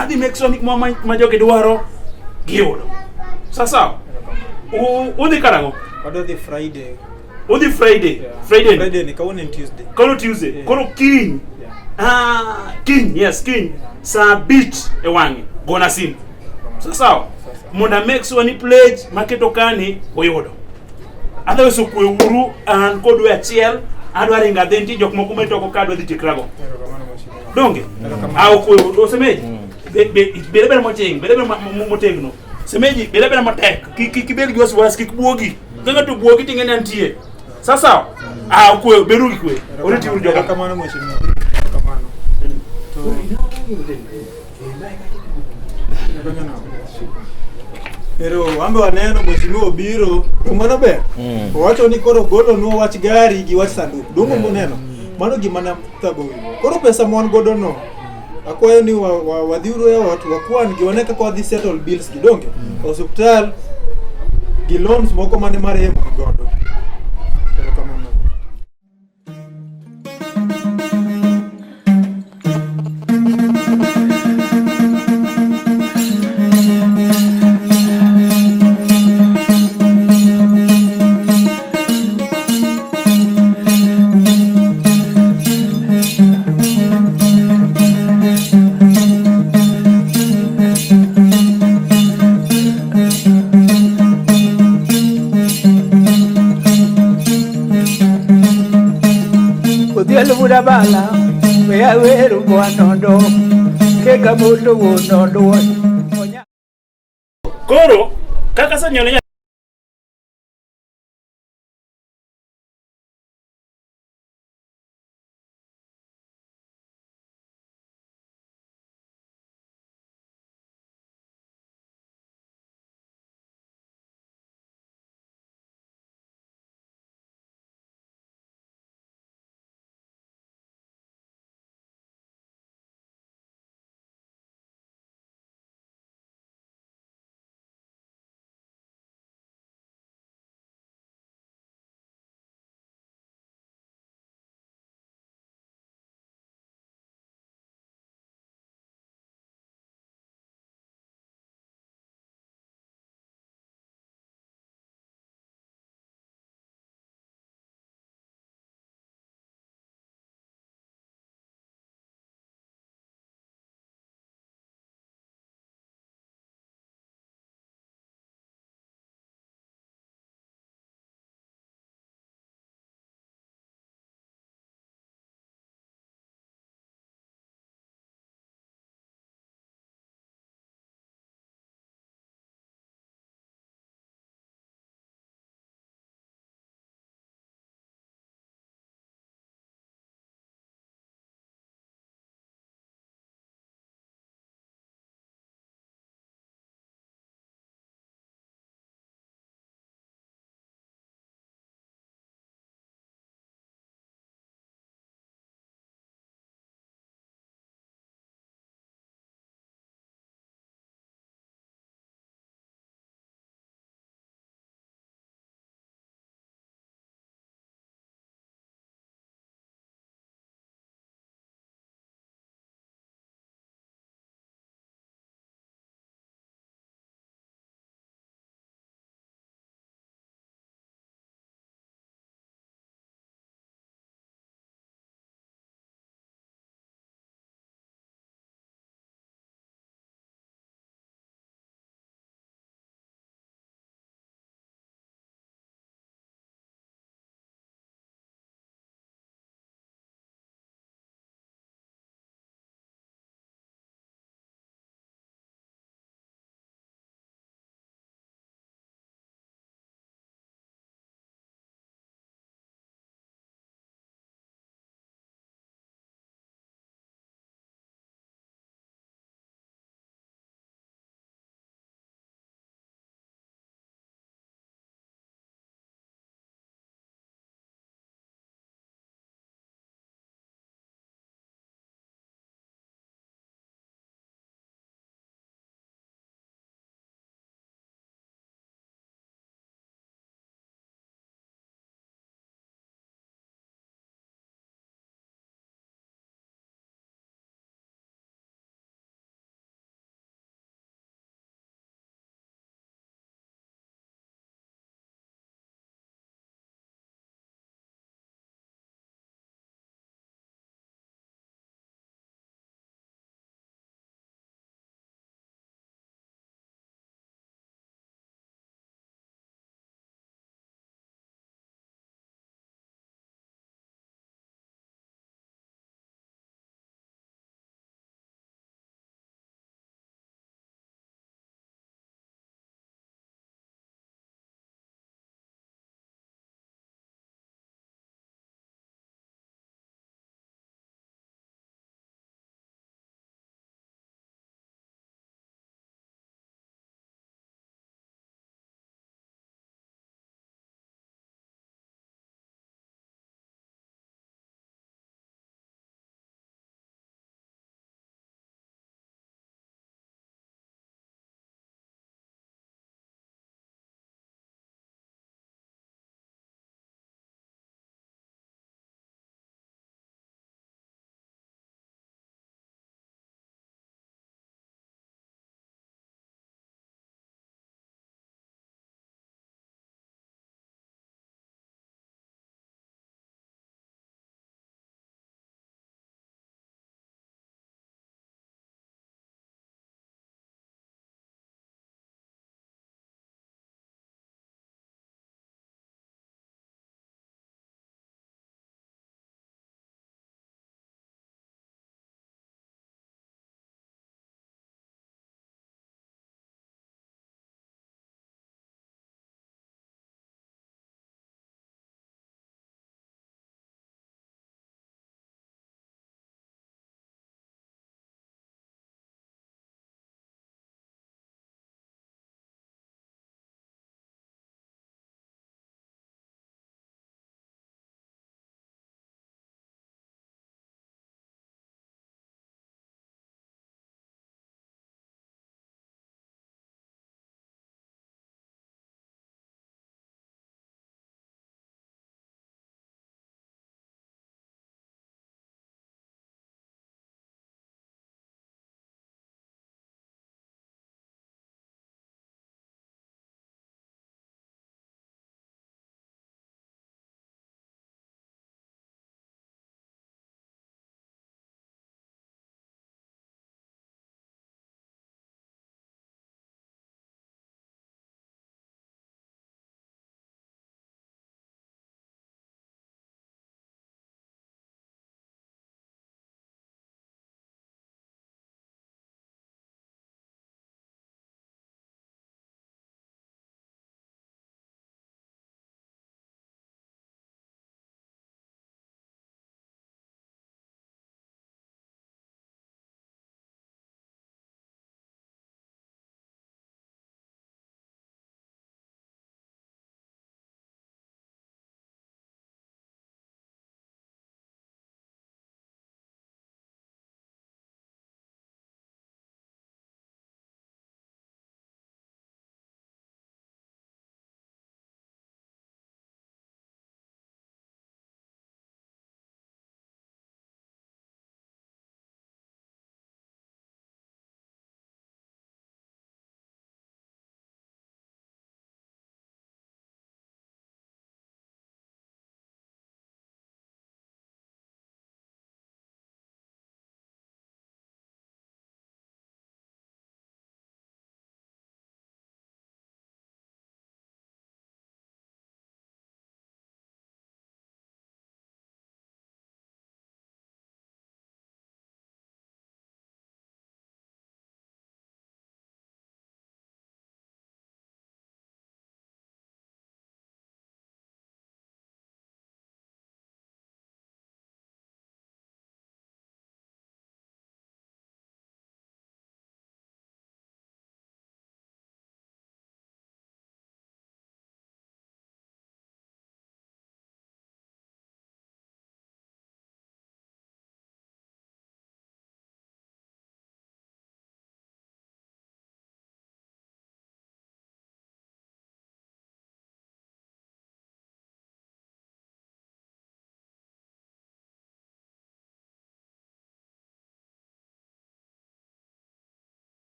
Adhi make sure ni gik ma, ma jogi dwaro giyudo. Sawa sawa. Udhi karang'o? Wadwa dhi Friday. Udhi Friday. Yeah. Friday. Friday ni kawuono en Tuesday. Koro Tuesday. Yeah. Koro kiny. Yeah. Ah, kiny, yes, kiny. Saa 5 e wang'e. Gona simu. Sawa sawa. Mondo a make sure ni pledge maketo kani oyudo. Otherwise okwe uru an kodu e achiel adwa ringo adhi nitie jok moko matoko ka adwa dhi tikrago. Erokamano mheshimiwa. Donge? Erokamano. Ah, okwe uru. Osemeji. Bed abeda moching, bed abeda motegno. Semeji, bed abeda matek. Kik kik ibed gi wasiwasi, kik buogi. Ka ng'ato buogi ting'e ni antie. Sawa sawa. Ah, okwe, bedu gi kwe. Oriti uru joga. Erokamano mheshimiwa. Erokamano. To Pero wambe waneno mheshimiwa obiro, to mano ber. Owacho ni koro golonwa wach gari gi wach sanduk. Dongo muneno. Mano gima ne thago wiwa. Koro pesa ma wan godo no, akwayo ni wa, wa, wadhiuru e ot wakwan gi wane kaka wadhi settle bills gi donge. Osuptal gi loans moko mane marehemu ni godo. Erokamano. Odhial buda bala, we aweru bwanondo, keka mundo wuonondo. Koro kaka asenyono.